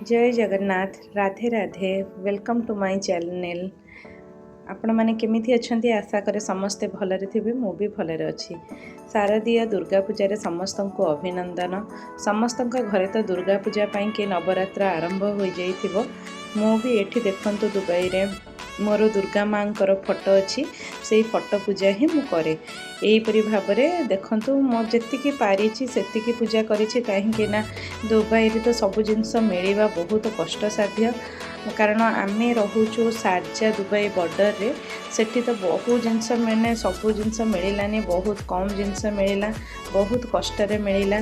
Jay Jagannath, Radhe Radhe. Welcome to my channel. ଆପଣମାନେ କେମିତି ଅଛନ୍ତି? ଆଶା କରେ ସମସ୍ତେ ଭଲରେ ଥିବେ। ମୁଁ ବି ଭଲରେ ଅଛି। ଶାରଦୀୟ ଦୁର୍ଗା ପୂଜାରେ ସମସ୍ତଙ୍କୁ ଅଭିନନ୍ଦନ। ସମସ୍ତଙ୍କ ଘରେ ତ ଦୁର୍ଗା ପୂଜା ପାଇଁକି ନବରାତ୍ର ଆରମ୍ଭ ହୋଇଯାଇଥିବ। ମୁଁ ବି ଏଠି ଦେଖନ୍ତୁ, ଦୁବାଇରେ ମୋର ଦୁର୍ଗା ମାଆଙ୍କର ଫଟୋ ଅଛି। ସେଇ ଫଟୋ ପୂଜା ହିଁ ମୁଁ କରେ। ଏହିପରି ଭାବରେ ଦେଖନ୍ତୁ, ମୁଁ ଯେତିକି ପାରିଛି ସେତିକି ପୂଜା କରିଛି, କାହିଁକି ନା ଦୁବାଇରେ ତ ସବୁ ଜିନିଷ ମିଳିବା ବହୁତ କଷ୍ଟସାଧ୍ୟ। କାରଣ ଆମେ ରହୁଛୁ ସାର୍ଜା ଦୁବାଇ ବର୍ଡ଼ରରେ। ସେଠି ତ ବହୁତ ଜିନିଷ, ମାନେ ସବୁ ଜିନିଷ ମିଳିଲାନି, ବହୁତ କମ୍ ଜିନିଷ ମିଳିଲା, ବହୁତ କଷ୍ଟରେ ମିଳିଲା।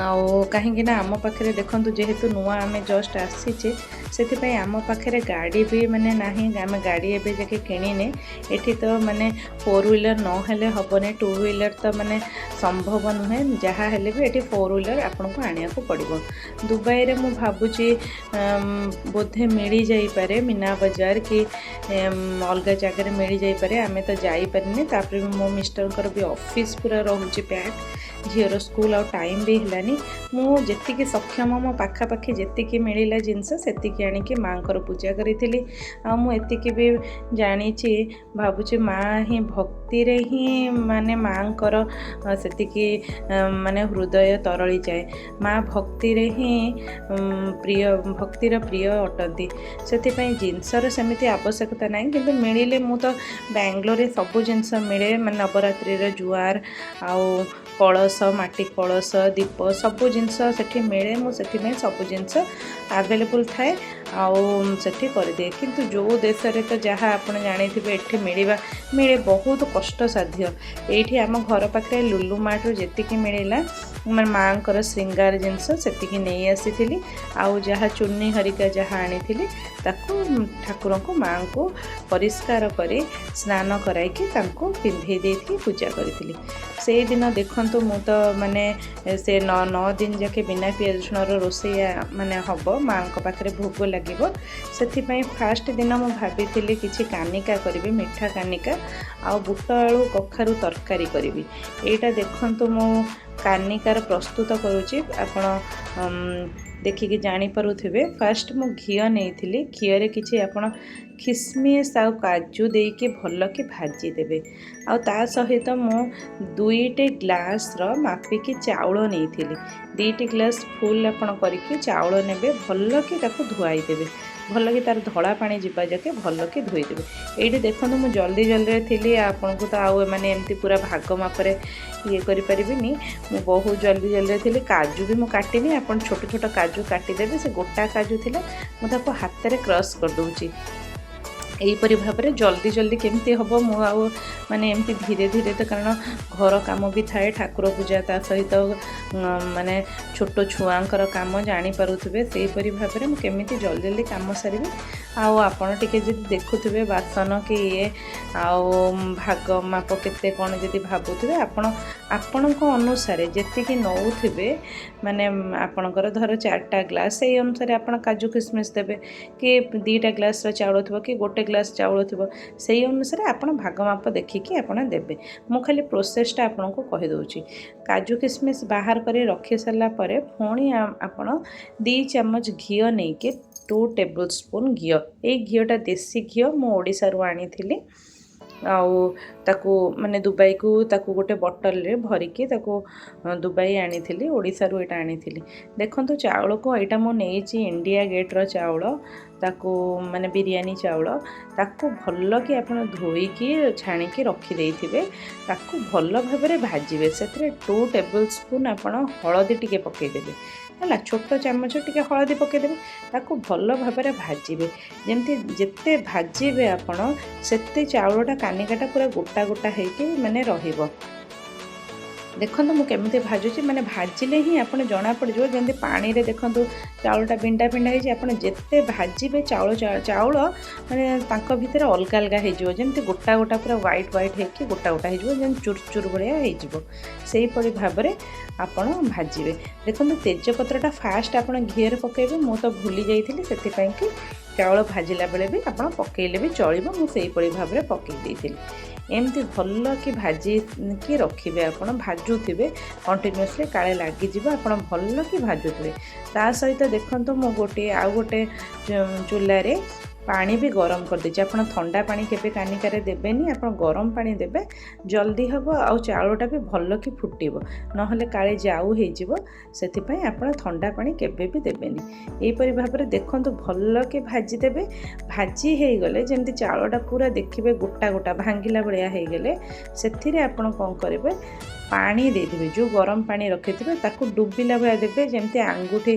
ଆଉ କାହିଁକି ନା ଆମ ପାଖରେ ଦେଖନ୍ତୁ, ଯେହେତୁ ନୂଆ ଆମେ ଜଷ୍ଟ ଆସିଛେ, ସେଥିପାଇଁ ଆମ ପାଖରେ ଗାଡ଼ି ବି ମାନେ ନାହିଁ। ଆମେ ଗାଡ଼ି ଏବେ ଯାକେ କିଣିନେ। ଏଠି ତ ମାନେ ଫୋର୍ ହ୍ୱିଲର୍ ନହେଲେ ହେବନି, ଟୁ ହ୍ୱିଲର୍ ତ ମାନେ ସମ୍ଭବ ନୁହେଁ। ଯାହା ହେଲେ ବି ଏଠି ଫୋର୍ ହ୍ୱିଲର୍ ଆପଣଙ୍କୁ ଆଣିବାକୁ ପଡ଼ିବ। ଦୁବାଇରେ ମୁଁ ଭାବୁଛି ବୋଧେ ମିଳିଯାଇପାରେ, ମୀନା ବଜାର କି ଅଲଗା ଜାଗାରେ ମିଳିଯାଇପାରେ। ଆମେ ତ ଯାଇପାରିନି। ତାପରେ ବି ମୋ ମିଷ୍ଟରଙ୍କର ବି ଅଫିସ୍ ପୁରା ରହୁଛି ପ୍ୟାକ୍, ଝିଅର ସ୍କୁଲ, ଆଉ ଟାଇମ୍ ବି ହେଲାନି। ମୁଁ ଯେତିକି ସକ୍ଷମ, ମୋ ପାଖାପାଖି ଯେତିକି ମିଳିଲା ଜିନିଷ, ସେତିକି ଆଣିକି ମାଆଙ୍କର ପୂଜା କରିଥିଲି। ଆଉ ମୁଁ ଏତିକି ବି ଜାଣିଛି, ଭାବୁଛି ମାଆ ହିଁ ଭକ୍ତିରେ ହିଁ ମାନେ ମାଆଙ୍କର ସେତିକି ମାନେ ହୃଦୟ ତରଳି ଯାଏ। ମା ଭକ୍ତିରେ ହିଁ ପ୍ରିୟ, ଭକ୍ତିର ପ୍ରିୟ ଅଟନ୍ତି। ସେଥିପାଇଁ ଜିନିଷର ସେମିତି ଆବଶ୍ୟକତା ନାହିଁ, କିନ୍ତୁ ମିଳିଲେ, ମୁଁ ତ ବାଙ୍ଗଲୋରରେ ସବୁ ଜିନିଷ ମିଳେ, ମାନେ ନବରାତ୍ରିର ଜୁଆର ଆଉ କଳସ, ମାଟି କଳସ, ଦୀପ, ସବୁ ଜିନିଷ ସେଠି ମିଳେ। ମୁଁ ସେଥିପାଇଁ ସବୁ ଜିନିଷ ଆଭେଲେବୁଲ୍ ଥାଏ ଆଉ ସେଠି କରିଦିଏ। କିନ୍ତୁ ଯେଉଁ ଦେଶରେ ତ ଯାହା ଆପଣ ଜାଣିଥିବେ, ଏଠି ମିଳିବା ମିଳେ ବହୁତ କଷ୍ଟସାଧ୍ୟ। ଏଇଠି ଆମ ଘର ପାଖରେ ଲୁଲୁ ମାର୍ଟରୁ ଯେତିକି ମିଳିଲା, ମାନେ ମାଆଙ୍କର ଶୃଙ୍ଗାର ଜିନିଷ ସେତିକି ନେଇ ଆସିଥିଲି। ଆଉ ଯାହା ଚୁନି ହରିକା ଯାହା ଆଣିଥିଲି, ତାକୁ ଠାକୁରଙ୍କୁ, ମାଆଙ୍କୁ ପରିଷ୍କାର କରି ସ୍ନାନ କରାଇକି ତାଙ୍କୁ ପିନ୍ଧେଇ ଦେଇକି ପୂଜା କରିଥିଲି। ସେଇଦିନ ଦେଖନ୍ତୁ, ମୁଁ ତ ମାନେ ସେ 9 ଦିନ ଯାକେ ବିନା ପିଆଜ ରସୁଣର ରୋଷେଇ ମାନେ ହେବ, ମାଆଙ୍କ ପାଖରେ ଭୋଗ ଲାଗିବ। ସେଥିପାଇଁ ଫାଷ୍ଟ ଦିନ ମୁଁ ଭାବିଥିଲି କିଛି କାନିକା କରିବି, ମିଠା କାନିକା ଆଉ ବୁଟ ଆଳୁ କଖାରୁ ତରକାରୀ କରିବି। ଏଇଟା ଦେଖନ୍ତୁ, ମୁଁ କାନିକାର ପ୍ରସ୍ତୁତ କରୁଛି, ଆପଣ ଦେଖିକି ଜାଣିପାରୁଥିବେ। ଫାଷ୍ଟ ମୁଁ ଘିଅ ନେଇଥିଲି। ଘିଅରେ କିଛି ଆପଣ ଖିସମିସ୍ ଆଉ କାଜୁ ଦେଇକି ଭଲକି ଭାଜିଦେବେ। ଆଉ ତା ସହିତ ମୁଁ 2ଟି ଗ୍ଲାସ୍ର ମାପିକି ଚାଉଳ ନେଇଥିଲି। 2ଟି ଗ୍ଲାସ୍ ଫୁଲ୍ ଆପଣ କରିକି ଚାଉଳ ନେବେ। ଭଲକି ତାକୁ ଧୁଆଇ ଦେବେ, ଭଲକି ତାର ଧଳା ପାଣି ଯିବା ଯାକେ ଭଲକି ଧୋଇଦେବେ। ଏଇଠି ଦେଖନ୍ତୁ, ମୁଁ ଜଲ୍ଦି ଜଲ୍ଦିରେ ଥିଲି। ଆପଣଙ୍କୁ ତ ଆଉ ମାନେ ଏମିତି ପୁରା ଭାଗ ମାପରେ ଇଏ କରିପାରିବିନି। ମୁଁ ବହୁତ ଜଲ୍ଦି ଜଲ୍ଦିରେ ଥିଲି। କାଜୁ ବି ମୁଁ କାଟିନି, ଆପଣ ଛୋଟ ଛୋଟ କାଜୁ କାଟିଦେବେ। ସେ ଗୋଟା କାଜୁ ଥିଲା, ମୁଁ ତାକୁ ହାତରେ କ୍ରସ୍ କରିଦେଉଛି। ଏହିପରି ଭାବରେ ଜଲ୍ଦି ଜଲ୍ଦି କେମିତି ହେବ, ମୁଁ ଆଉ ମାନେ ଏମିତି ଧୀରେ ଧୀରେ ତ, କାରଣ ଘର କାମ ବି ଥାଏ, ଠାକୁର ପୂଜା, ତା ସହିତ ମାନେ ଛୋଟ ଛୁଆଙ୍କର କାମ, ଜାଣିପାରୁଥିବେ। ସେହିପରି ଭାବରେ ମୁଁ କେମିତି ଜଲ୍ଦି ଜଲ୍ଦି କାମ ସାରିବି। ଆଉ ଆପଣ ଟିକେ ଯଦି ଦେଖୁଥିବେ ବାସନ କି ଇଏ ଆଉ ଭାଗ ମାପ କେତେ କ'ଣ ଯଦି ଭାବୁଥିବେ, ଆପଣ ଆପଣଙ୍କ ଅନୁସାରେ ଯେତିକି ନେଉଥିବେ, ମାନେ ଆପଣଙ୍କର ଧର ଚାରିଟା ଗ୍ଲାସ୍, ସେଇ ଅନୁସାରେ ଆପଣ କାଜୁ କିସମିସ୍ ଦେବେ, କି 2ଟା ଗ୍ଲାସ୍ର ଚାଉଳ ଥିବ କି ଗୋଟେ ଗ୍ଲାସ୍ ଚାଉଳ ଥିବ, ସେଇ ଅନୁସାରେ ଆପଣ ଭାଗ ମାପ ଦେଖିକି ଆପଣ ଦେବେ। ମୁଁ ଖାଲି ପ୍ରୋସେସ୍ଟା ଆପଣଙ୍କୁ କହିଦେଉଛି। କାଜୁ କିସମିସ୍ ବାହାର କରି ରଖି ସାରିଲା ପରେ ପୁଣି ଆପଣ 2 ଚାମଚ ଘିଅ ନେଇକି, 2 ଟେବୁଲ୍ ସ୍ପୁନ୍ ଘିଅ। ଏଇ ଘିଅଟା ଦେଶୀ ଘିଅ, ମୁଁ ଓଡ଼ିଶାରୁ ଆଣିଥିଲି। ଆଉ ତାକୁ ମାନେ ଦୁବାଇକୁ ତାକୁ ଗୋଟେ ବଟଲରେ ଭରିକି ତାକୁ ଦୁବାଇ ଆଣିଥିଲି, ଓଡ଼ିଶାରୁ ଏଇଟା ଆଣିଥିଲି। ଦେଖନ୍ତୁ, ଚାଉଳକୁ ଏଇଟା ମୁଁ ନେଇଛି ଇଣ୍ଡିଆ ଗେଟ୍ର ଚାଉଳ, ତାକୁ ମାନେ ବିରିୟାନୀ ଚାଉଳ। ତାକୁ ଭଲକି ଆପଣ ଧୋଇକି ଛାଣିକି ରଖିଦେଇଥିବେ। ତାକୁ ଭଲ ଭାବରେ ଭାଜିବେ। ସେଥିରେ 2 ଟେବୁଲ୍ ସ୍ପୁନ୍ ଆପଣ ହଳଦୀ ଟିକେ ପକାଇଦେବେ। ହେଲା, ଛୋଟ ଚାମଚ ଟିକେ ହଳଦୀ ପକାଇଦେବେ। ତାକୁ ଭଲ ଭାବରେ ଭାଜିବେ। ଯେମିତି ଯେତେ ଭାଜିବେ ଆପଣ, ସେତେ ଚାଉଳଟା କାନିକାଟା ପୁରା ଗୋଟା ଗୋଟା ହେଇକି ମାନେ ରହିବ। ଦେଖନ୍ତୁ, ମୁଁ କେମିତି ଭାଜୁଛି। ମାନେ ଭାଜିଲେ ହିଁ ଆପଣ ଜଣାପଡ଼ିଯିବ। ଯେମିତି ପାଣିରେ ଦେଖନ୍ତୁ, ଚାଉଳଟା ବିଣ୍ଡା ବିଣ୍ଡା ହେଇଛି। ଆପଣ ଯେତେ ଭାଜିବେ, ଚାଉଳ ଚାଉଳ ମାନେ ତାଙ୍କ ଭିତରେ ଅଲଗା ଅଲଗା ହେଇଯିବ। ଯେମିତି ଗୋଟା ଗୋଟା ପୁରା ହ୍ୱାଇଟ୍ ହ୍ୱାଇଟ୍ ହେଇକି ଗୋଟା ଗୋଟା ହେଇଯିବ, ଯେମିତି ଚୁର୍ ଚୁର୍ ଭଳିଆ ହେଇଯିବ। ସେଇପରି ଭାବରେ ଆପଣ ଭାଜିବେ। ଦେଖନ୍ତୁ, ତେଜପତ୍ରଟା ଫାଷ୍ଟ ଆପଣ ଘିଅରେ ପକାଇବେ। ମୁଁ ତ ଭୁଲି ଯାଇଥିଲି, ସେଥିପାଇଁ କି ଚାଉଳ ଭାଜିଲା ବେଳେ ବି ଆପଣ ପକାଇଲେ ବି ଚଳିବ। ମୁଁ ସେଇପରି ଭାବରେ ପକାଇ ଦେଇଥିଲି। ଏମିତି ଭଲ କି ଭାଜିକି ରଖିବେ। ଆପଣ ଭାଜୁଥିବେ କଣ୍ଟିନ୍ୟୁଅସଲି, କାଳେ ଲାଗିଯିବ। ଆପଣ ଭଲ କି ଭାଜୁଥିବେ। ତା ସହିତ ଦେଖନ୍ତୁ, ମୁଁ ଗୋଟିଏ ଆଉ ଗୋଟେ ଚୁଲାରେ ପାଣି ବି ଗରମ କରିଦେଇଛି। ଆପଣ ଥଣ୍ଡା ପାଣି କେବେ କାନିକାରେ ଦେବେନି, ଆପଣ ଗରମ ପାଣି ଦେବେ, ଜଲ୍ଦି ହେବ ଆଉ ଚାଉଳଟା ବି ଭଲ କି ଫୁଟିବ। ନହେଲେ କାଳେ ଜାଉ ହେଇଯିବ, ସେଥିପାଇଁ ଆପଣ ଥଣ୍ଡା ପାଣି କେବେ ବି ଦେବେନି। ଏହିପରି ଭାବରେ ଦେଖନ୍ତୁ, ଭଲ କି ଭାଜିଦେବେ। ଭାଜି ହେଇଗଲେ, ଯେମିତି ଚାଉଳଟା ପୁରା ଦେଖିବେ ଗୋଟା ଗୋଟା ଭାଙ୍ଗିଲା ଭଳିଆ ହେଇଗଲେ, ସେଥିରେ ଆପଣ କ'ଣ କରିବେ? ପାଣି ଦେଇଦେବେ। ଯେଉଁ ଗରମ ପାଣି ରଖିଥିବେ, ତାକୁ ଡୁବିଲା ଭଳିଆ ଦେବେ। ଯେମିତି ଆଙ୍ଗୁଠି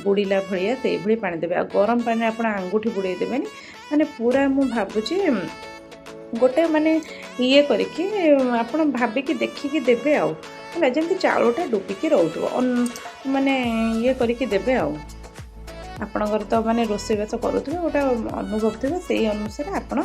ବୁଡ଼ିଲା ଭଳିଆ, ସେଇଭଳି ପାଣି ଦେବେ। ଆଉ ଗରମ ପାଣିରେ ଆପଣ ଆଙ୍ଗୁଠି ବୁଡ଼େଇ ଦେବେନି, ମାନେ ପୁରା ମୁଁ ଭାବୁଛି ଗୋଟେ ମାନେ ଇଏ କରିକି ଆପଣ ଭାବିକି ଦେଖିକି ଦେବେ ଆଉ ହେଲା, ଯେମିତି ଚାଉଳଟା ଡୁବିକି ରହୁଥିବ, ମାନେ ଇଏ କରିକି ଦେବେ। ଆଉ ଆପଣଙ୍କର ତ ମାନେ ରୋଷେଇବାସ କରୁଥିବେ, ଗୋଟେ ଅନୁଭବ ଥିବ, ସେଇ ଅନୁସାରେ ଆପଣ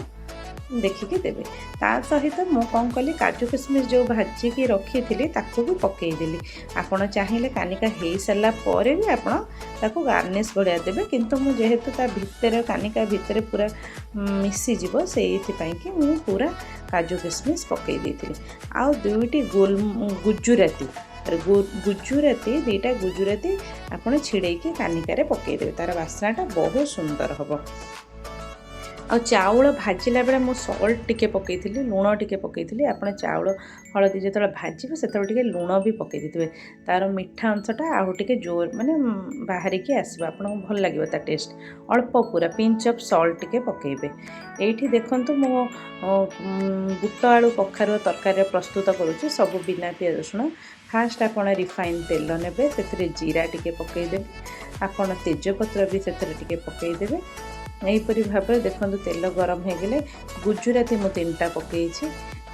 ଦେଖିକି ଦେବେ। ତା ସହିତ ମୁଁ କ'ଣ କଲି? କାଜୁ କିସମିସ୍ ଯେଉଁ ଭାଜିକି ରଖିଥିଲି, ତାକୁ ବି ପକାଇଦେଲି। ଆପଣ ଚାହିଁଲେ କାନିକା ହେଇସାରିଲା ପରେ ବି ଆପଣ ତାକୁ ଗାର୍ନିସ୍ ଭଳିଆ ଦେବେ, କିନ୍ତୁ ମୁଁ ଯେହେତୁ ତା ଭିତରେ, କାନିକା ଭିତରେ ପୁରା ମିଶିଯିବ, ସେଇଥିପାଇଁ କି ମୁଁ ପୁରା କାଜୁ କିସମିସ୍ ପକାଇ ଦେଇଥିଲି। ଆଉ ଦୁଇଟି ଗୋଲ ଗୁଜୁରାତି, ଦୁଇଟା ଗୁଜୁରାତି ଆପଣ ଛିଡ଼େଇକି କାନିକାରେ ପକାଇଦେବେ, ତା'ର ବାସ୍ନାଟା ବହୁତ ସୁନ୍ଦର ହେବ। ଆଉ ଚାଉଳ ଭାଜିଲା ବେଳେ ମୁଁ ସଲ୍ଟ ଟିକେ ପକାଇଥିଲି, ଲୁଣ ଟିକେ ପକାଇଥିଲି। ଆପଣ ଚାଉଳ ହଳଦୀ ଯେତେବେଳେ ଭାଜିବେ, ସେତେବେଳେ ଟିକେ ଲୁଣ ବି ପକାଇ ଦେଇଥିବେ। ତା'ର ମିଠା ଅଂଶଟା ଆଉ ଟିକେ ଜୋର ମାନେ ବାହାରିକି ଆସିବ, ଆପଣଙ୍କୁ ଭଲ ଲାଗିବ ତା ଟେଷ୍ଟ। ଅଳ୍ପ ପୁରା ପିଞ୍ଚ ଅଫ୍ ସଲ୍ଟ ଟିକେ ପକାଇବେ। ଏଇଠି ଦେଖନ୍ତୁ, ମୁଁ ବୁଟ ଆଳୁ କଖାରୁ ତରକାରୀର ପ୍ରସ୍ତୁତ କରୁଛି, ସବୁ ବିନା ପିଆଜ ରସୁଣ। ଫାଷ୍ଟ ଆପଣ ରିଫାଇନ୍ ତେଲ ନେବେ, ସେଥିରେ ଜିରା ଟିକେ ପକାଇଦେବେ, ଆପଣ ତେଜପତ୍ର ବି ସେଥିରେ ଟିକେ ପକାଇଦେବେ। ଏହିପରି ଭାବରେ ଦେଖନ୍ତୁ, ତେଲ ଗରମ ହେଇଗଲେ ଗୁଜୁରାତି ମୁଁ ତିନିଟା ପକାଇଛି,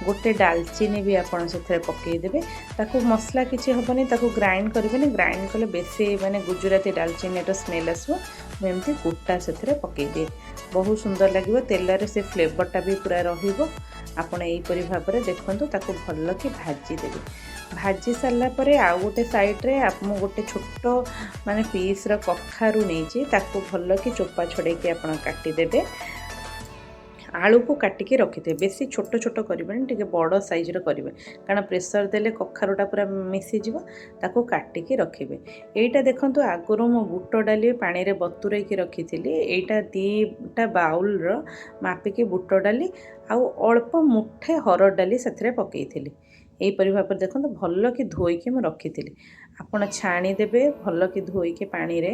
ଗୋଟେ ଡାଲଚିନି ବି ଆପଣ ସେଥିରେ ପକାଇଦେବେ। ତାକୁ ମସଲା କିଛି ହେବନି, ତାକୁ ଗ୍ରାଇଣ୍ଡ କରିବେନି। ଗ୍ରାଇଣ୍ଡ କଲେ ବେଶୀ ମାନେ ଗୁଜୁରାତି ଡାଲଚିନିର ସ୍ମେଲ୍ ଆସିବ। ମୁଁ ଏମିତି ଗୋଟା ସେଥିରେ ପକାଇଦିଏ, ବହୁତ ସୁନ୍ଦର ଲାଗିବ। ତେଲରେ ସେ ଫ୍ଲେଭରଟା ବି ପୁରା ରହିବ। ଆପଣ ଏହିପରି ଭାବରେ ଦେଖନ୍ତୁ, ତାକୁ ଭଲକି ଭାଜିଦେବେ। ଭାଜି ସାରିଲା ପରେ ଆଉ ଗୋଟେ ସାଇଡ଼୍ରେ ମୁଁ ଗୋଟେ ଛୋଟ ମାନେ ପିସ୍ର କଖାରୁ ନେଇଛି, ତାକୁ ଭଲକି ଚୋପା ଛଡ଼େଇକି ଆପଣ କାଟିଦେବେ। ଆଳୁକୁ କାଟିକି ରଖିଥିବେ। ବେଶୀ ଛୋଟ ଛୋଟ କରିବେନି, ଟିକେ ବଡ଼ ସାଇଜ୍ର କରିବେ, କାରଣ ପ୍ରେସର୍ ଦେଲେ କଖାରୁଟା ପୁରା ମିଶିଯିବ। ତାକୁ କାଟିକି ରଖିବେ। ଏଇଟା ଦେଖନ୍ତୁ, ଆଗରୁ ମୁଁ ବୁଟ ଡାଲି ପାଣିରେ ବତୁରେଇକି ରଖିଥିଲି। ଏଇଟା ଦୁଇଟା ବାଉଲର ମାପିକି ବୁଟ ଡାଲି ଆଉ ଅଳ୍ପ ମୁଠେ ହରଡ଼ ଡାଲି ସେଥିରେ ପକାଇଥିଲି। ଏହିପରି ଭାବରେ ଦେଖନ୍ତୁ, ଭଲକି ଧୋଇକି ମୁଁ ରଖିଥିଲି। ଆପଣ ଛାଣିଦେବେ ଭଲକି ଧୋଇକି ପାଣିରେ।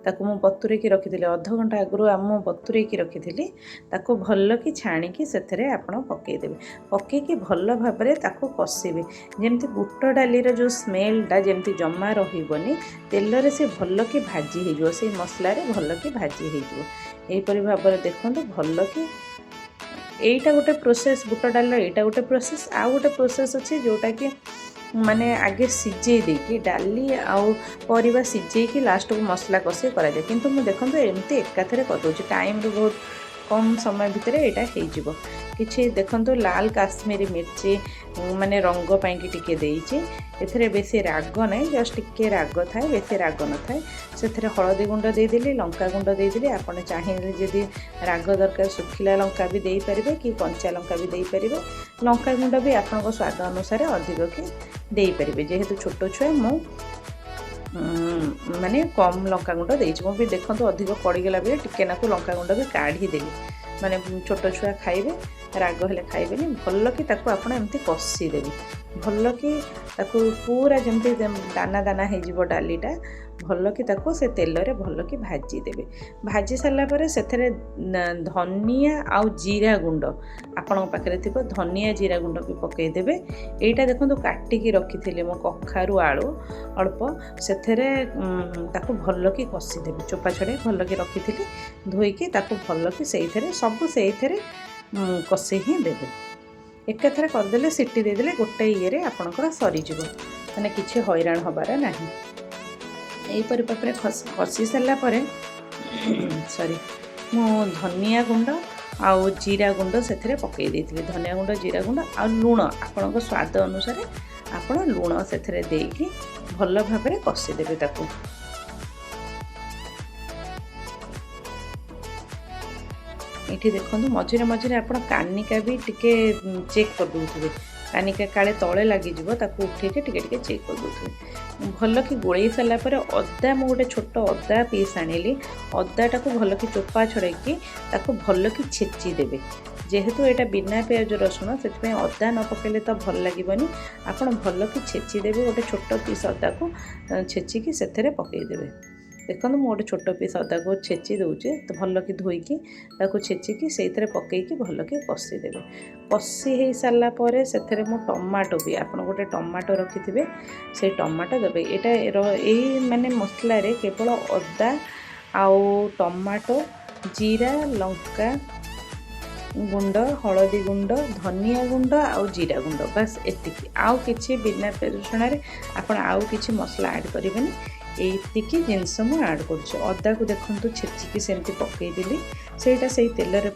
ତାକୁ ମୁଁ ବତୁରେଇକି ରଖିଥିଲି ଅଧଘଣ୍ଟା ଆଗରୁ, ମୁଁ ବତୁରେଇକି ରଖିଥିଲି। ତାକୁ ଭଲକି ଛାଣିକି ସେଥିରେ ଆପଣ ପକାଇଦେବେ। ପକାଇକି ଭଲ ଭାବରେ ତାକୁ କଷିବେ, ଯେମିତି ବୁଟ ଡାଲିର ଯେଉଁ ସ୍ମେଲଟା ଯେମିତି ଜମା ରହିବନି। ତେଲରେ ସେ ଭଲକି ଭାଜି ହେଇଯିବ, ସେଇ ମସଲାରେ ଭଲକି ଭାଜି ହେଇଯିବ। ଏହିପରି ଭାବରେ ଦେଖନ୍ତୁ ଭଲକି। ଏଇଟା ଗୋଟେ ପ୍ରୋସେସ୍, ବୁଟ ଡାଲିର ଏଇଟା ଗୋଟେ ପ୍ରୋସେସ୍। ଆଉ ଗୋଟେ ପ୍ରୋସେସ୍ ଅଛି, ଯେଉଁଟାକି ମାନେ ଆଗେ ସିଝେଇ ଦେଇକି ଡାଲି ଆଉ ପରିବା ସିଝେଇକି ଲାଷ୍ଟକୁ ମସଲା କଷି କରାଯାଏ। କିନ୍ତୁ ମୁଁ ଦେଖନ୍ତୁ ଏମିତି ଏକାଥରେ କରିଦେଉଛି, ଟାଇମ୍ରୁ ବହୁତ କମ୍ ସମୟ ଭିତରେ ଏଇଟା ହେଇଯିବ। କିଛି ଦେଖନ୍ତୁ, ଲାଲ କାଶ୍ମୀରୀ ମିର୍ଚି ମାନେ ରଙ୍ଗ ପାଇଁକି ଟିକେ ଦେଇଛି। ଏଥିରେ ବେଶୀ ରାଗ ନାହିଁ, ଜଷ୍ଟ ଟିକେ ରାଗ ଥାଏ, ବେଶୀ ରାଗ ନଥାଏ। ସେଥିରେ ହଳଦୀ ଗୁଣ୍ଡ ଦେଇଦେଲି, ଲଙ୍କା ଗୁଣ୍ଡ ଦେଇଦେଲି। ଆପଣ ଚାହିଁଲେ ଯଦି ରାଗ ଦରକାର, ଶୁଖିଲା ଲଙ୍କା ବି ଦେଇପାରିବେ କି କଞ୍ଚା ଲଙ୍କା ବି ଦେଇପାରିବେ। ଲଙ୍କା ଗୁଣ୍ଡ ବି ଆପଣଙ୍କ ସ୍ୱାଦ ଅନୁସାରେ ଅଧିକ କି ଦେଇପାରିବେ। ଯେହେତୁ ଛୋଟ ଛୁଆ, ମୁଁ ମାନେ କମ୍ ଲଙ୍କାଗୁଣ୍ଡ ଦେଇଛି। ମୁଁ ବି ଦେଖନ୍ତୁ, ଅଧିକ ପଡ଼ିଗଲା ବେଳେ ଟିକେ ନାକୁ ଲଙ୍କାଗୁଣ୍ଡ ବି କାଢ଼ିଦେଲି। ମାନେ ଛୋଟ ଛୁଆ ଖାଇବେ, ରାଗ ହେଲେ ଖାଇବେନି। ଭଲ କି ତାକୁ ଆପଣ ଏମିତି କଷିଦେବେ, ଭଲ କି ତାକୁ ପୁରା ଯେମିତି ଦାନା ଦାନା ହେଇଯିବ ଡାଲିଟା, ଭଲ କି ତାକୁ ସେ ତେଲରେ ଭଲ କି ଭାଜିଦେବେ। ଭାଜି ସାରିଲା ପରେ ସେଥିରେ ଧନିଆ ଆଉ ଜିରା ଗୁଣ୍ଡ, ଆପଣଙ୍କ ପାଖରେ ଥିବ ଧନିଆ ଜିରା ଗୁଣ୍ଡ ବି ପକାଇଦେବେ। ଏଇଟା ଦେଖନ୍ତୁ, କାଟିକି ରଖିଥିଲି ମୁଁ କଖାରୁ ଆଳୁ ଅଳ୍ପ, ସେଥିରେ ତାକୁ ଭଲକି କଷିଦେବେ। ଚୋପା ଛଡ଼େଇ ଭଲକି ରଖିଥିଲି ଧୋଇକି, ତାକୁ ଭଲକି ସେଇଥିରେ ସବୁ ସେଇଥିରେ କଷି ହିଁ ଦେବେ। ଏକାଥରେ କରିଦେଲେ, ସିଟି ଦେଇଦେଲେ ଗୋଟେ ଇଏରେ ଆପଣଙ୍କର ସରିଯିବ, ମାନେ କିଛି ହଇରାଣ ହେବାର ନାହିଁ। ଏହିପରି ଭାବରେ କଷି ସାରିଲା ପରେ, ସରି, ମୁଁ ଧନିଆ ଗୁଣ୍ଡ ଆଉ ଜିରା ଗୁଣ୍ଡ ସେଥିରେ ପକାଇ ଦେଇଥିଲି। ଧନିଆ ଗୁଣ୍ଡ, ଜିରା ଗୁଣ୍ଡ ଆଉ ଲୁଣ, ଆପଣଙ୍କ ସ୍ୱାଦ ଅନୁସାରେ ଆପଣ ଲୁଣ ସେଥିରେ ଦେଇକି ଭଲ ଭାବରେ କଷିଦେବେ ତାକୁ। ଏଇଠି ଦେଖନ୍ତୁ, ମଝିରେ ମଝିରେ ଆପଣ କାନିକା ବି ଟିକେ ଚେକ୍ କରିଦେଉଥିବେ। କାନିକା କାଳେ ତଳେ ଲାଗିଯିବ, ତାକୁ ଉଠେଇକି ଟିକେ ଟିକେ ଚେକ୍ କରିଦେଉଥିବେ। ଭଲକି ଗୋଳେଇ ସାରିଲା ପରେ ଅଦା, ମୁଁ ଗୋଟେ ଛୋଟ ଅଦା ପିସ୍ ଆଣିଲି। ଅଦାଟାକୁ ଭଲକି ଚୋପା ଛଡ଼େଇକି ତାକୁ ଭଲକି ଛେଚି ଦେବେ। ଯେହେତୁ ଏଇଟା ବିନା ପିଆଜ ରସୁଣ, ସେଥିପାଇଁ ଅଦା ନ ପକାଇଲେ ତ ଭଲ ଲାଗିବନି। ଆପଣ ଭଲକି ଛେଚି ଦେବେ, ଗୋଟେ ଛୋଟ ପିସ୍ ଅଦାକୁ ଛେଚିକି ସେଥିରେ ପକାଇଦେବେ। ଦେଖନ୍ତୁ, ମୁଁ ଗୋଟେ ଛୋଟ ପିସ୍ ଅଦାକୁ ଛେଚି ଦେଉଛି। ଭଲକି ଧୋଇକି ତାକୁ ଛେଚିକି ସେଇଥିରେ ପକାଇକି ଭଲକି କଷିଦେବେ। କଷି ହେଇସାରିଲା ପରେ ସେଥିରେ ମୁଁ ଟମାଟୋ ବି, ଆପଣ ଗୋଟେ ଟମାଟୋ ରଖିଥିବେ, ସେଇ ଟମାଟୋ ଦେବେ। ଏଇଟା ଏଇ ମାନେ ମସଲାରେ କେବଳ ଅଦା ଆଉ ଟମାଟୋ, ଜିରା, ଲଙ୍କା ଗୁଣ୍ଡ, ହଳଦୀ ଗୁଣ୍ଡ, ଧନିଆ ଗୁଣ୍ଡ ଆଉ ଜିରା ଗୁଣ୍ଡ, ବାସ୍ ଏତିକି। ଆଉ କିଛି ବିନା ରସୁଣରେ ଆପଣ ଆଉ କିଛି ମସଲା ଆଡ଼୍ କରିବେନି। ଏତିକି ଜିନିଷ ମୁଁ ଆଡ଼୍ କରୁଛି। ଅଦାକୁ ଦେଖନ୍ତୁ, ଛେଚିକି ସେମିତି ପକାଇଦେଲି। ସେଇଟା ସେଇ ତେଲରେ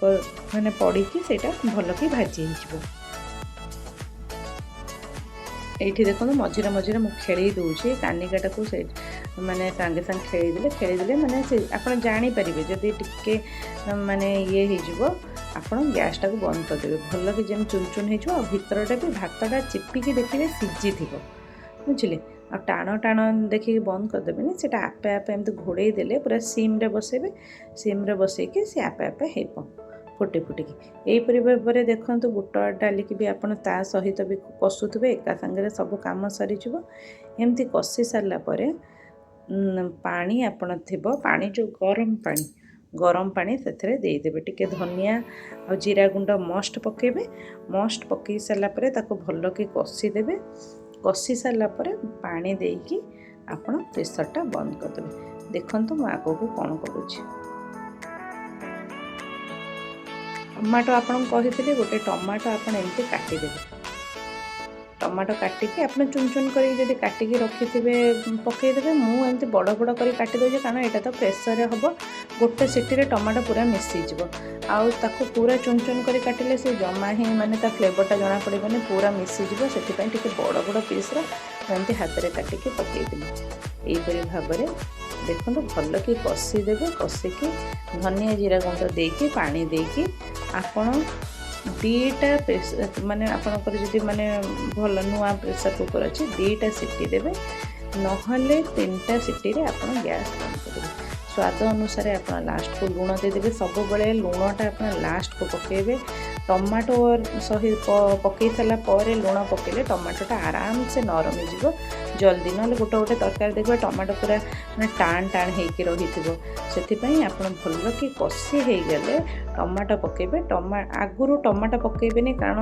ମାନେ ପଡ଼ିକି ସେଇଟା ଭଲକି ଭାଜି ହେଇଯିବ। ଏଇଠି ଦେଖନ୍ତୁ, ମଝିରେ ମଝିରେ ମୁଁ ଖେଳେଇ ଦେଉଛି କାନିକାଟାକୁ। ସେ ମାନେ ସାଙ୍ଗେ ସାଙ୍ଗେ ଖେଳେଇ ଦେଲେ, ଖେଳେଇ ଦେଲେ ମାନେ ସେ ଆପଣ ଜାଣିପାରିବେ। ଯଦି ଟିକେ ମାନେ ଇଏ ହେଇଯିବ, ଆପଣ ଗ୍ୟାସ୍ଟାକୁ ବନ୍ଦ କରିଦେବେ। ଭଲକି ଯେମିତି ଚୁନ ଚୁନ ହେଇଯିବ ଆଉ ଭିତରଟା ବି ଭାତଟା ଚିପିକି ଦେଖିବେ ସିଝିଥିବ, ବୁଝିଲେ? ଆଉ ଟାଣ ଟାଣ ଦେଖିକି ବନ୍ଦ କରିଦେବେନି। ସେଇଟା ଆପେ ଆପେ ଏମିତି ଘୋଡ଼େଇ ଦେଲେ, ପୁରା ସିମ୍ରେ ବସେଇବେ, ସିମ୍ରେ ବସେଇକି ସେ ଆପେ ଆପେ ହେବ ଫୁଟି ଫୁଟିକି। ଏହିପରି ଭାବରେ ଦେଖନ୍ତୁ, ବୁଟ ଡାଲିକି ବି ଆପଣ ତା ସହିତ ବି କଷୁଥିବେ, ଏକା ସାଙ୍ଗରେ ସବୁ କାମ ସରିଯିବ। ଏମିତି କଷି ସାରିଲା ପରେ ପାଣି ଆପଣ ଥିବ ପାଣି, ଯେଉଁ ଗରମ ପାଣି, ଗରମ ପାଣି ସେଥିରେ ଦେଇଦେବେ। ଟିକେ ଧନିଆ ଆଉ ଜିରା ଗୁଣ୍ଡ ମଷ୍ଟ ପକାଇବେ। ମଷ୍ଟ ପକାଇ ସାରିଲା ପରେ ତାକୁ ଭଲକି କଷିଦେବେ। କଷି ସାରିଲା ପରେ ପାଣି ଦେଇକି ଆପଣ ପ୍ରେସରଟା ବନ୍ଦ କରିଦେବେ। ଦେଖନ୍ତୁ ମୁଁ ଆଗକୁ କ'ଣ କରୁଛି। ଟମାଟୋ ଆପଣଙ୍କୁ କହିଥିଲି, ଗୋଟେ ଟମାଟୋ ଆପଣ ଏମିତି କାଟିଦେବେ। ଟମାଟୋ କାଟିକି ଆପଣ ଚୁନ ଚୁନ କରିକି ଯଦି କାଟିକି ରଖିଥିବେ, ପକାଇଦେବେ। ମୁଁ ଏମିତି ବଡ଼ ବଡ଼ କରି କାଟି ଦେଉଛି, କାରଣ ଏଇଟା ତ ପ୍ରେସରରେ ହେବ, ଗୋଟେ ସିଟିରେ ଟମାଟୋ ପୁରା ମିଶିଯିବ। ଆଉ ତାକୁ ପୁରା ଚୁନ ଚୁନ କରି କାଟିଲେ ସେ ଜମା ହିଁ ମାନେ ତା ଫ୍ଲେଭରଟା ଜଣାପଡ଼ିବନି, ପୁରା ମିଶିଯିବ। ସେଥିପାଇଁ ଟିକେ ବଡ଼ ବଡ଼ ପିସ୍ର ମୁଁ ଏମିତି ହାତରେ କାଟିକି ପକାଇଦେଲି। ଏହିପରି ଭାବରେ ଦେଖନ୍ତୁ, ଭଲକି କଷିଦେବେ। କଷିକି ଧନିଆ ଜିରା ଗୁଣ୍ଡ ଦେଇକି, ପାଣି ଦେଇକି ଆପଣ 2ଟା, ମାନେ ଆପଣଙ୍କର ଯଦି ମାନେ ଭଲ ନୂଆ ପ୍ରେସର୍ କୁକର୍ ଅଛି, 2ଟା ସିଟି ଦେବେ, ନହେଲେ 3ଟା ସିଟିରେ ଆପଣ ଗ୍ୟାସ୍ ବନ୍ଦ କରିଦେବେ। ସ୍ୱାଦ ଅନୁସାରେ ଆପଣ ଲାଷ୍ଟକୁ ଲୁଣ ଦେଇଦେବେ। ସବୁବେଳେ ଲୁଣଟା ଆପଣ ଲାଷ୍ଟକୁ ପକାଇବେ। ଟମାଟୋ ସହିତ ପକାଇ ସାରିଲା ପରେ ଲୁଣ ପକାଇଲେ ଟମାଟୋଟା ଆରାମସେ ନରମ ହେଇଯିବ ଜଲ୍ଦି। ନହେଲେ ଗୋଟେ ଗୋଟେ ତରକାରୀ ଦେଖିବେ, ଟମାଟୋ ପୁରା ମାନେ ଟାଣ ଟାଣ ହେଇକି ରହିଥିବ। ସେଥିପାଇଁ ଆପଣ ଭଲକି କଷି ହେଇଗଲେ ଟମାଟୋ ପକାଇବେ। ଆଗରୁ ଟମାଟୋ ପକାଇବେନି, କାରଣ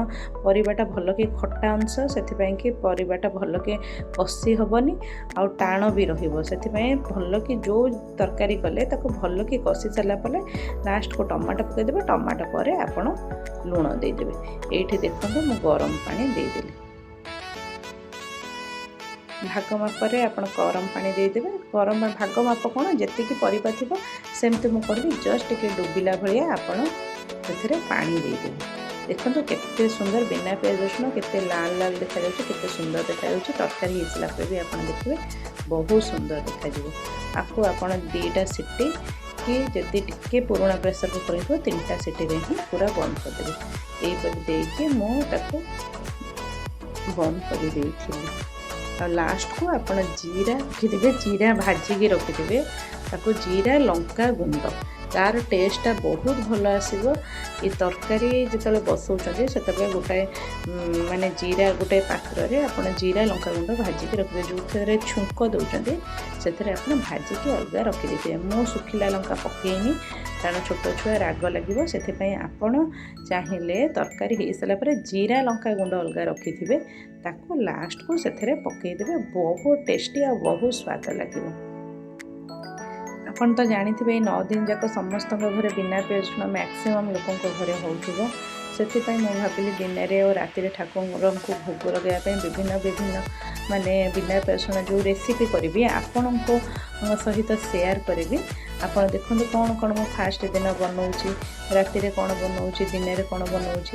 ପରିବାଟା ଭଲକି ଖଟା ଅଂଶ, ସେଥିପାଇଁ କି ପରିବାଟା ଭଲକି କଷି ହେବନି ଆଉ ଟାଣ ବି ରହିବ। ସେଥିପାଇଁ ଭଲକି ଯେଉଁ ତରକାରୀ କଲେ ତାକୁ ଭଲକି କଷି ସାରିଲା ପରେ ଲାଷ୍ଟକୁ ଟମାଟୋ ପକାଇଦେବେ। ଟମାଟୋ ପରେ ଆପଣ ଲୁଣ ଦେଇଦେବେ। ଏଇଠି ଦେଖନ୍ତୁ, ମୁଁ ଗରମ ପାଣି ଦେଇଦେଲି। ଭାଗ ମାପରେ ଆପଣ ଗରମ ପାଣି ଦେଇଦେବେ। ଗରମ ଭାଗ ମାପ କ'ଣ, ଯେତିକି ପରିବା ଥିବ ସେମିତି ମୁଁ କହିଲି, ଜଷ୍ଟ ଟିକେ ଡୁବିଲା ଭଳିଆ ଆପଣ ସେଥିରେ ପାଣି ଦେଇଦେବେ। ଦେଖନ୍ତୁ, କେତେ ସୁନ୍ଦର ବିନା ପିଆଜ ରସୁଣ, କେତେ ଲାଲ ଲାଲ ଦେଖାଯାଉଛି, କେତେ ସୁନ୍ଦର ଦେଖାଯାଉଛି। ତରକାରୀ ହେଇସାରିଲା ପରେ ବି ଆପଣ ଦେଖିବେ ବହୁତ ସୁନ୍ଦର ଦେଖାଯିବ। ଆକୁ ଆପଣ 2ଟା ସିଟି କି ଯଦି ଟିକେ ପୁରୁଣା ପ୍ରେସର୍ କୁକର୍ ହେଇଥିବ, 3ଟା ସିଟିରେ ହିଁ ପୁରା ବନ୍ଦ କରିଦେବେ। ଏଇପରି ଦେଇକି ମୁଁ ତାକୁ ବନ୍ଦ କରିଦେଇଥିଲି। ଆଉ ଲାଷ୍ଟକୁ ଆପଣ ଜିରା ରଖିଥିବେ, ଜିରା ଭାଜିକି ରଖିଥିବେ ତାକୁ, ଜିରା ଲଙ୍କା ଗୁଣ୍ଡ, ତାର ଟେଷ୍ଟଟା ବହୁତ ଭଲ ଆସିବ। ଏ ତରକାରୀ ଯେତେବେଳେ ବସାଉଛନ୍ତି, ସେତେବେଳେ ଗୋଟାଏ ମାନେ ଜିରା, ଗୋଟାଏ ପାତ୍ରରେ ଆପଣ ଜିରା ଲଙ୍କା ଗୁଣ୍ଡ ଭାଜିକି ରଖିଦେବେ। ଯେଉଁଥିରେ ଛୁଙ୍କ ଦେଉଛନ୍ତି, ସେଥିରେ ଆପଣ ଭାଜିକି ଅଲଗା ରଖିଦେଇଥିବେ। ମୁଁ ଶୁଖିଲା ଲଙ୍କା ପକାଇନି, କାରଣ ଛୋଟ ଛୁଆ, ରାଗ ଲାଗିବ। ସେଥିପାଇଁ ଆପଣ ଚାହିଁଲେ ତରକାରୀ ହେଇସାରିଲା ପରେ ଜିରା ଲଙ୍କା ଗୁଣ୍ଡ ଅଲଗା ରଖିଥିବେ, ତାକୁ ଲାଷ୍ଟକୁ ସେଥିରେ ପକାଇଦେବେ। ବହୁତ ଟେଷ୍ଟି ଆଉ ବହୁତ ସ୍ୱାଦ ଲାଗିବ। ଆପଣ ତ ଜାଣିଥିବେ, ଏଇ 9 ଦିନ ଯାକ ସମସ୍ତଙ୍କ ଘରେ ବିନା ପିଆଜ ରସୁଣ ମ୍ୟାକ୍ସିମମ୍ ଲୋକଙ୍କ ଘରେ ହେଉଥିବ। ସେଥିପାଇଁ ମୁଁ ଭାବିଲି ଦିନରେ ଓ ରାତିରେ ଠାକୁରଙ୍କୁ ଭୋଗ ଲଗାଇବା ପାଇଁ ବିଭିନ୍ନ ବିଭିନ୍ନ ମାନେ ବିନା ପିଆଜ ରସୁଣ ଯେଉଁ ରେସିପି କରିବି, ଆପଣଙ୍କ ସହିତ ସେୟାର କରିବି। ଆପଣ ଦେଖନ୍ତୁ କ'ଣ କ'ଣ ମୁଁ ଫାଷ୍ଟ ଦିନ ବନଉଛି, ରାତିରେ କ'ଣ ବନଉଛି, ଦିନରେ କ'ଣ ବନଉଛି,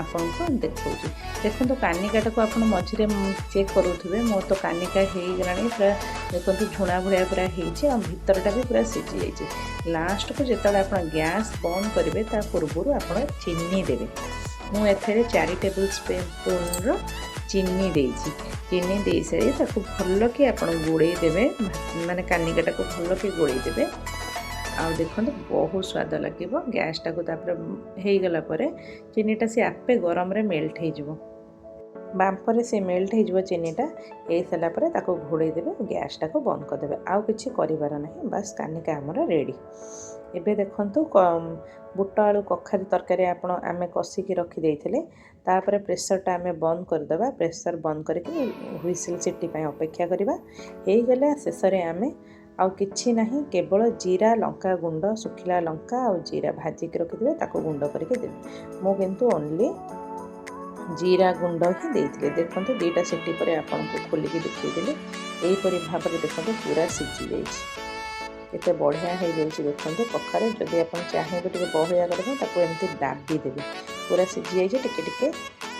ଆପଣଙ୍କୁ ଦେଖାଉଛି। ଦେଖନ୍ତୁ, କାନିକାଟାକୁ ଆପଣ ମଝିରେ ଚେକ୍ କରୁଥିବେ। ମୋର ତ କାନିକା ହେଇଗଲାଣି ପୁରା। ଦେଖନ୍ତୁ, ଝୁଣା ଭଳିଆ ପୁରା ହେଇଛି ଆଉ ଭିତରଟା ବି ପୁରା ସିଝି ଯାଇଛି। ଲାଷ୍ଟକୁ ଯେତେବେଳେ ଆପଣ ଗ୍ୟାସ୍ ବନ୍ଦ କରିବେ, ତା ପୂର୍ବରୁ ଆପଣ ଚିନି ଦେବେ। ମୁଁ ଏଥିରେ 4 ଟେବୁଲ୍ ସ୍ପୁନ୍ର ଚିନି ଦେଇଛି। ଚିନି ଦେଇସାରି ତାକୁ ଭଲକି ଆପଣ ଗୋଳେଇ ଦେବେ, ମାନେ କାନିକାଟାକୁ ଭଲକି ଗୋଳେଇ ଦେବେ। ଆଉ ଦେଖନ୍ତୁ, ବହୁତ ସ୍ୱାଦ ଲାଗିବ। ଗ୍ୟାସ୍ଟାକୁ ତାପରେ ହେଇଗଲା ପରେ ଚିନିଟା ସେ ଆପେ ଗରମରେ ମେଲ୍ଟ ହେଇଯିବ, ବାମ୍ପରେ ସେ ମେଲ୍ଟ ହେଇଯିବ। ଚିନିଟା ହେଇସାରିଲା ପରେ ତାକୁ ଘୋଡ଼େଇ ଦେବେ, ଗ୍ୟାସ୍ଟାକୁ ବନ୍ଦ କରିଦେବେ। ଆଉ କିଛି କରିବାର ନାହିଁ, ବାସ୍ କାନିକା ଆମର ରେଡ଼ି। ଏବେ ଦେଖନ୍ତୁ, ବୁଟ ଆଳୁ କଖାରୁ ତରକାରୀ ଆପଣ ଆମେ କଷିକି ରଖିଦେଇଥିଲେ। ତାପରେ ପ୍ରେସରଟା ଆମେ ବନ୍ଦ କରିଦେବା। ପ୍ରେସର ବନ୍ଦ କରିକି ହ୍ୱିସିଲ୍ ସିଟି ପାଇଁ ଅପେକ୍ଷା କରିବା। ହେଇଗଲା। ଶେଷରେ ଆମେ ଆଉ କିଛି ନାହିଁ, କେବଳ ଜିରା ଲଙ୍କା ଗୁଣ୍ଡ, ଶୁଖିଲା ଲଙ୍କା ଆଉ ଜିରା ଭାଜିକି ରଖିଥିବେ, ତାକୁ ଗୁଣ୍ଡ କରିକି ଦେବେ। ମୁଁ କିନ୍ତୁ ଓନ୍ଲି ଜିରା ଗୁଣ୍ଡ ହିଁ ଦେଇଥିଲି। ଦେଖନ୍ତୁ, 2ଟା ସିଟି ପରେ ଆପଣଙ୍କୁ ଖୋଲିକି ଦେଖେଇଦେଲି। ଏହିପରି ଭାବରେ ଦେଖନ୍ତୁ, ପୁରା ସିଝି ଯାଇଛି, କେତେ ବଢ଼ିଆ ହେଇଯାଇଛି। ଦେଖନ୍ତୁ, କଖାରୁ ଯଦି ଆପଣ ଚାହିଁବେ ଟିକେ ବହଳିଆ କରିବା, ତାକୁ ଏମିତି ଦାବି ଦେବେ। ପୁରା ସିଝି ଯାଇଛି, ଟିକେ ଟିକେ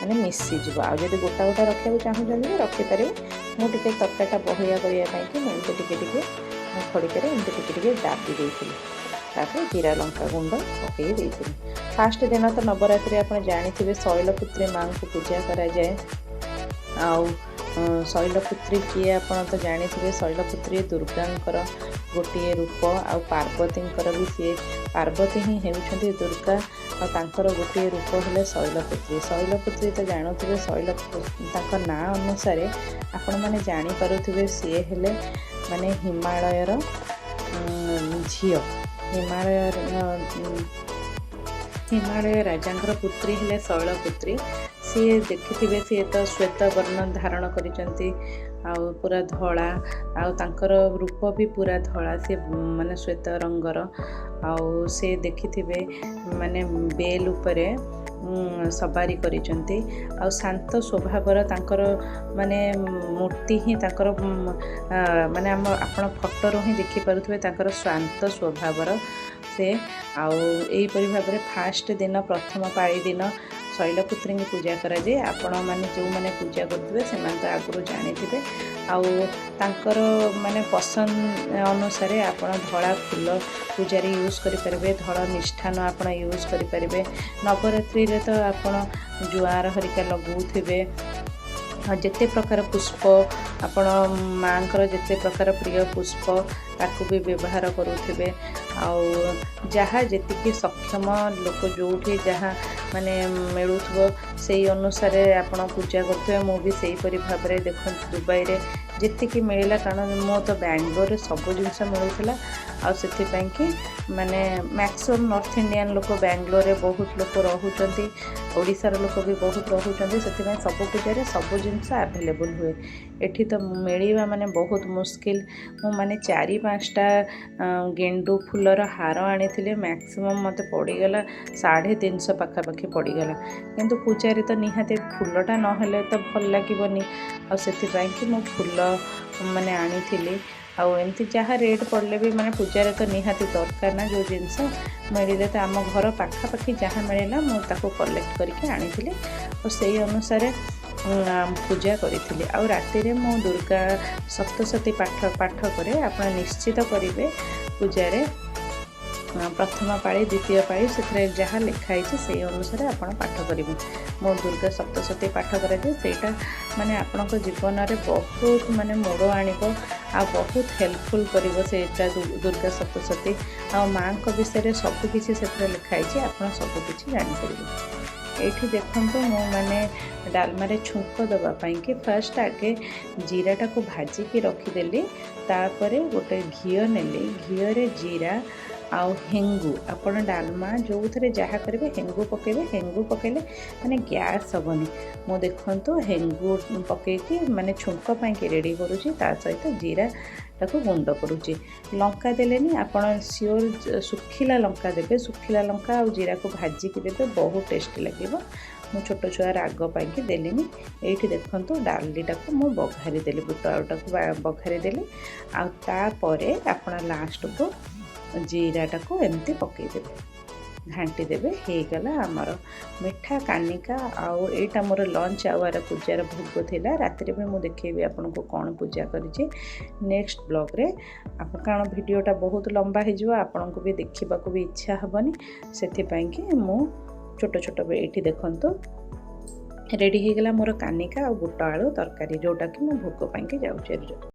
ମାନେ ମିଶିଯିବ। ଆଉ ଯଦି ଗୋଟା ଗୋଟା ରଖିବାକୁ ଚାହୁଁଛନ୍ତି ବି ରଖିପାରିବେ। ମୁଁ ଟିକେ ତରକାରୀଟା ବହଳିଆ କରିବା ପାଇଁକି ମୁଁ ଏମିତି ଟିକେ ଟିକେ ମୁଁ ଖଡ଼ିକାରେ ଏମିତି ଟିକେ ଟିକେ ଦାବି ଦେଇଥିଲି। ତାପରେ ଜିରା ଲଙ୍କା ଗୁଣ୍ଡ ପକାଇ ଦେଇଥିଲି। ଫାଷ୍ଟ ଦିନ ତ ନବରାତ୍ରି, ଆପଣ ଜାଣିଥିବେ, ଶୈଳପୁତ୍ରୀ ମାଆଙ୍କୁ ପୂଜା କରାଯାଏ। ଆଉ ଶୈଳପୁତ୍ରୀ କିଏ, ଆପଣ ତ ଜାଣିଥିବେ। ଶୈଳପୁତ୍ରୀ ଦୁର୍ଗାଙ୍କର ଗୋଟିଏ ରୂପ ଆଉ ପାର୍ବତୀଙ୍କର ବି ସିଏ। ପାର୍ବତୀ ହିଁ ହେଉଛନ୍ତି ଦୁର୍ଗା ଆଉ ତାଙ୍କର ଗୋଟିଏ ରୂପ ହେଲେ ଶୈଳପୁତ୍ରୀ। ଶୈଳପୁତ୍ରୀ ତ ଜାଣୁଥିବେ, ଶୈଳ ତାଙ୍କ ନାଁ ଅନୁସାରେ ଆପଣମାନେ ଜାଣିପାରୁଥିବେ, ସିଏ ହେଲେ ମାନେ ହିମାଳୟର ଝିଅ। ହିମାଳୟ ରାଜାଙ୍କର ପୁତ୍ରୀ ହେଲେ ଶୈଳପୁତ୍ରୀ। ସିଏ ଦେଖିଥିବେ, ସିଏ ତ ଶ୍ୱେତ ବର୍ଣ୍ଣ ଧାରଣ କରିଛନ୍ତି ଆଉ ପୁରା ଧଳା, ଆଉ ତାଙ୍କର ରୂପ ବି ପୁରା ଧଳା, ସେ ମାନେ ଶ୍ୱେତ ରଙ୍ଗର। ଆଉ ସେ ଦେଖିଥିବେ, ମାନେ ବେଲ୍ ଉପରେ ସବାରି କରିଛନ୍ତି ଆଉ ଶାନ୍ତ ସ୍ୱଭାବର। ତାଙ୍କର ମାନେ ମୂର୍ତ୍ତି ହିଁ ତାଙ୍କର ମାନେ ଆମ ଆପଣ ଫଟୋରୁ ହିଁ ଦେଖିପାରୁଥିବେ, ତାଙ୍କର ଶାନ୍ତ ସ୍ୱଭାବର ସେ। ଆଉ ଏହିପରି ଭାବରେ ଫାଷ୍ଟ ଦିନ, ପ୍ରଥମ ପାଳି ଦିନ ଶୈଳପୁତ୍ରୀଙ୍କୁ ପୂଜା କରାଯାଏ। ଆପଣମାନେ ଯେଉଁମାନେ ପୂଜା କରୁଥିବେ, ସେମାନେ ତ ଆଗରୁ ଜାଣିଥିବେ। ଆଉ ତାଙ୍କର ମାନେ ପସନ୍ଦ ଅନୁସାରେ ଆପଣ ଧଳା ଫୁଲ ପୂଜାରେ ୟୁଜ୍ କରିପାରିବେ, ଧଳା ମିଷ୍ଟାନ୍ନ ଆପଣ ୟୁଜ୍ କରିପାରିବେ। ନବରାତ୍ରିରେ ତ ଆପଣ ଜୁଆର ହରିକା ଲଗାଉଥିବେ ଆଉ ଯେତେ ପ୍ରକାର ପୁଷ୍ପ, ଆପଣ ମାଆଙ୍କର ଯେତେ ପ୍ରକାର ପ୍ରିୟ ପୁଷ୍ପ, ତାକୁ ବି ବ୍ୟବହାର କରୁଥିବେ। ଆଉ ଯାହା ଯେତିକି ସକ୍ଷମ ଲୋକ, ଯେଉଁଠି ଯାହା ମାନେ ମିଳୁଥିବ, ସେଇ ଅନୁସାରେ ଆପଣ ପୂଜା କରୁଥିବେ। ମୁଁ ବି ସେଇପରି ଭାବରେ ଦେଖନ୍ତୁ, ଦୁବାଇରେ ଯେତିକି ମିଳିଲା, କାରଣ ମୁଁ ତ ବାଙ୍ଗଲୋରରେ ସବୁ ଜିନିଷ ମିଳୁଥିଲା। ଆଉ ସେଥିପାଇଁକି ମାନେ ମ୍ୟାକ୍ସିମମ୍ ନର୍ଥ ଇଣ୍ଡିଆନ୍ ଲୋକ ବାଙ୍ଗଲୋରରେ ବହୁତ ଲୋକ ରହୁଛନ୍ତି, ଓଡ଼ିଶାର ଲୋକ ବି ବହୁତ ରହୁଛନ୍ତି। ସେଥିପାଇଁ ସବୁ ପୂଜାରେ ସବୁ ଜିନିଷ ଆଭେଲେବୁଲ୍ ହୁଏ। ଏଠି ତ ମିଳିବା ମାନେ ବହୁତ ମୁସ୍କିଲ। ମୁଁ ମାନେ ଚାରି ପାଞ୍ଚଟା ଗେଣ୍ଡୁ ଫୁଲର ହାର ଆଣିଥିଲି। ମ୍ୟାକ୍ସିମମ୍ ମୋତେ ପଡ଼ିଗଲା 350 ପାଖାପାଖି ପଡ଼ିଗଲା। କିନ୍ତୁ ପୂଜାରେ ତ ନିହାତି ଫୁଲଟା ନହେଲେ ତ ଭଲ ଲାଗିବନି। ଆଉ ସେଥିପାଇଁକି ମୁଁ ଫୁଲ ମାନେ ଆଣିଥିଲି। ଆଉ ଏମିତି ଯାହା ରେଟ୍ ପଡ଼ିଲେ ବି ମାନେ ପୂଜାରେ ତ ନିହାତି ଦରକାର ନା। ଯେଉଁ ଜିନିଷ ମିଳିଲେ ତ ଆମ ଘର ପାଖାପାଖି ଯାହା ମିଳିଲା, ମୁଁ ତାକୁ କଲେକ୍ଟ କରିକି ଆଣିଥିଲି ଆଉ ସେଇ ଅନୁସାରେ ପୂଜା କରିଥିଲି। ଆଉ ରାତିରେ ମୁଁ ଦୁର୍ଗା ସପ୍ତସତୀ ପାଠ କରେ। ଆପଣ ନିଶ୍ଚିତ କରିବେ ପୂଜାରେ, ପ୍ରଥମ ପାଳି, ଦ୍ୱିତୀୟ ପାଳି, ସେଥିରେ ଯାହା ଲେଖା ହେଇଛି ସେଇ ଅନୁସାରେ ଆପଣ ପାଠ କରିବେ। ମୋ ଦୁର୍ଗା ସପ୍ତସତୀ ପାଠ କରାଯାଏ। ସେଇଟା ମାନେ ଆପଣଙ୍କ ଜୀବନରେ ବହୁତ ମାନେ ମୋଡ଼ ଆଣିବ ଆଉ ବହୁତ ହେଲ୍ପଫୁଲ୍ କରିବ ସେଇଟା, ଦୁର୍ଗା ସପ୍ତସତୀ। ଆଉ ମାଆଙ୍କ ବିଷୟରେ ସବୁକିଛି ସେଥିରେ ଲେଖା ହେଇଛି, ଆପଣ ସବୁକିଛି ଜାଣିପାରିବେ। ଏଇଠି ଦେଖନ୍ତୁ, ମୁଁ ମାନେ ଡାଲମାରେ ଛୁଙ୍କ ଦେବା ପାଇଁକି ଫାଷ୍ଟ ଆଗେ ଜିରାଟାକୁ ଭାଜିକି ରଖିଦେଲି। ତାପରେ ଗୋଟେ ଘିଅ ନେଲି। ଘିଅରେ ଜିରା ଆଉ ହେଙ୍ଗୁ। ଆପଣ ଡାଲମା ଯେଉଁଥିରେ ଯାହା କରିବେ, ହେଙ୍ଗୁ ପକାଇବେ। ହେଙ୍ଗୁ ପକାଇଲେ ମାନେ ଗ୍ୟାସ୍ ହେବନି। ମୁଁ ଦେଖନ୍ତୁ, ହେଙ୍ଗୁ ପକାଇକି ମାନେ ଛୁଙ୍କ ପାଇଁକି ରେଡ଼ି କରୁଛି, ତା ସହିତ ଜିରାଟାକୁ ଗୁଣ୍ଡ କରୁଛି। ଲଙ୍କା ଦେଲେନି, ଆପଣ ସିଓର ଶୁଖିଲା ଲଙ୍କା ଦେବେ। ଶୁଖିଲା ଲଙ୍କା ଆଉ ଜିରାକୁ ଭାଜିକି ଦେବେ, ବହୁତ ଟେଷ୍ଟି ଲାଗିବ। ମୁଁ ଛୋଟ ଛୁଆ ରାଗ ପାଇଁକି ଦେଲିନି। ଏଇଠି ଦେଖନ୍ତୁ, ଡାଲିଟାକୁ ମୁଁ ବଘାରି ଦେଲି, ବୁଟ ଆଳୁଟାକୁ ବଘାରି ଦେଲି। ଆଉ ତାପରେ ଆପଣ ଲାଷ୍ଟକୁ ଜିରାଟାକୁ ଏମିତି ପକାଇଦେବେ, ଘାଣ୍ଟି ଦେବେ। ହେଇଗଲା ଆମର ମିଠା କାନିକା। ଆଉ ଏଇଟା ମୋର ଲଞ୍ଚ ଆୱାର ପୂଜାର ଭୋଗ ଥିଲା। ରାତିରେ ବି ମୁଁ ଦେଖେଇବି ଆପଣଙ୍କୁ କ'ଣ ପୂଜା କରିଛି ନେକ୍ସଟ ବ୍ଲଗ୍ରେ ଆପଣ, କାରଣ ଭିଡ଼ିଓଟା ବହୁତ ଲମ୍ବା ହେଇଯିବ, ଆପଣଙ୍କୁ ବି ଦେଖିବାକୁ ବି ଇଚ୍ଛା ହେବନି। ସେଥିପାଇଁକି ମୁଁ ଛୋଟ ଛୋଟ। ଏଇଠି ଦେଖନ୍ତୁ, ରେଡ଼ି ହେଇଗଲା ମୋର କାନିକା ଆଉ ବୁଟ ଆଳୁ ତରକାରୀ, ଯେଉଁଟାକି ମୁଁ ଭୋଗ ପାଇଁକି ଯାଉଛି।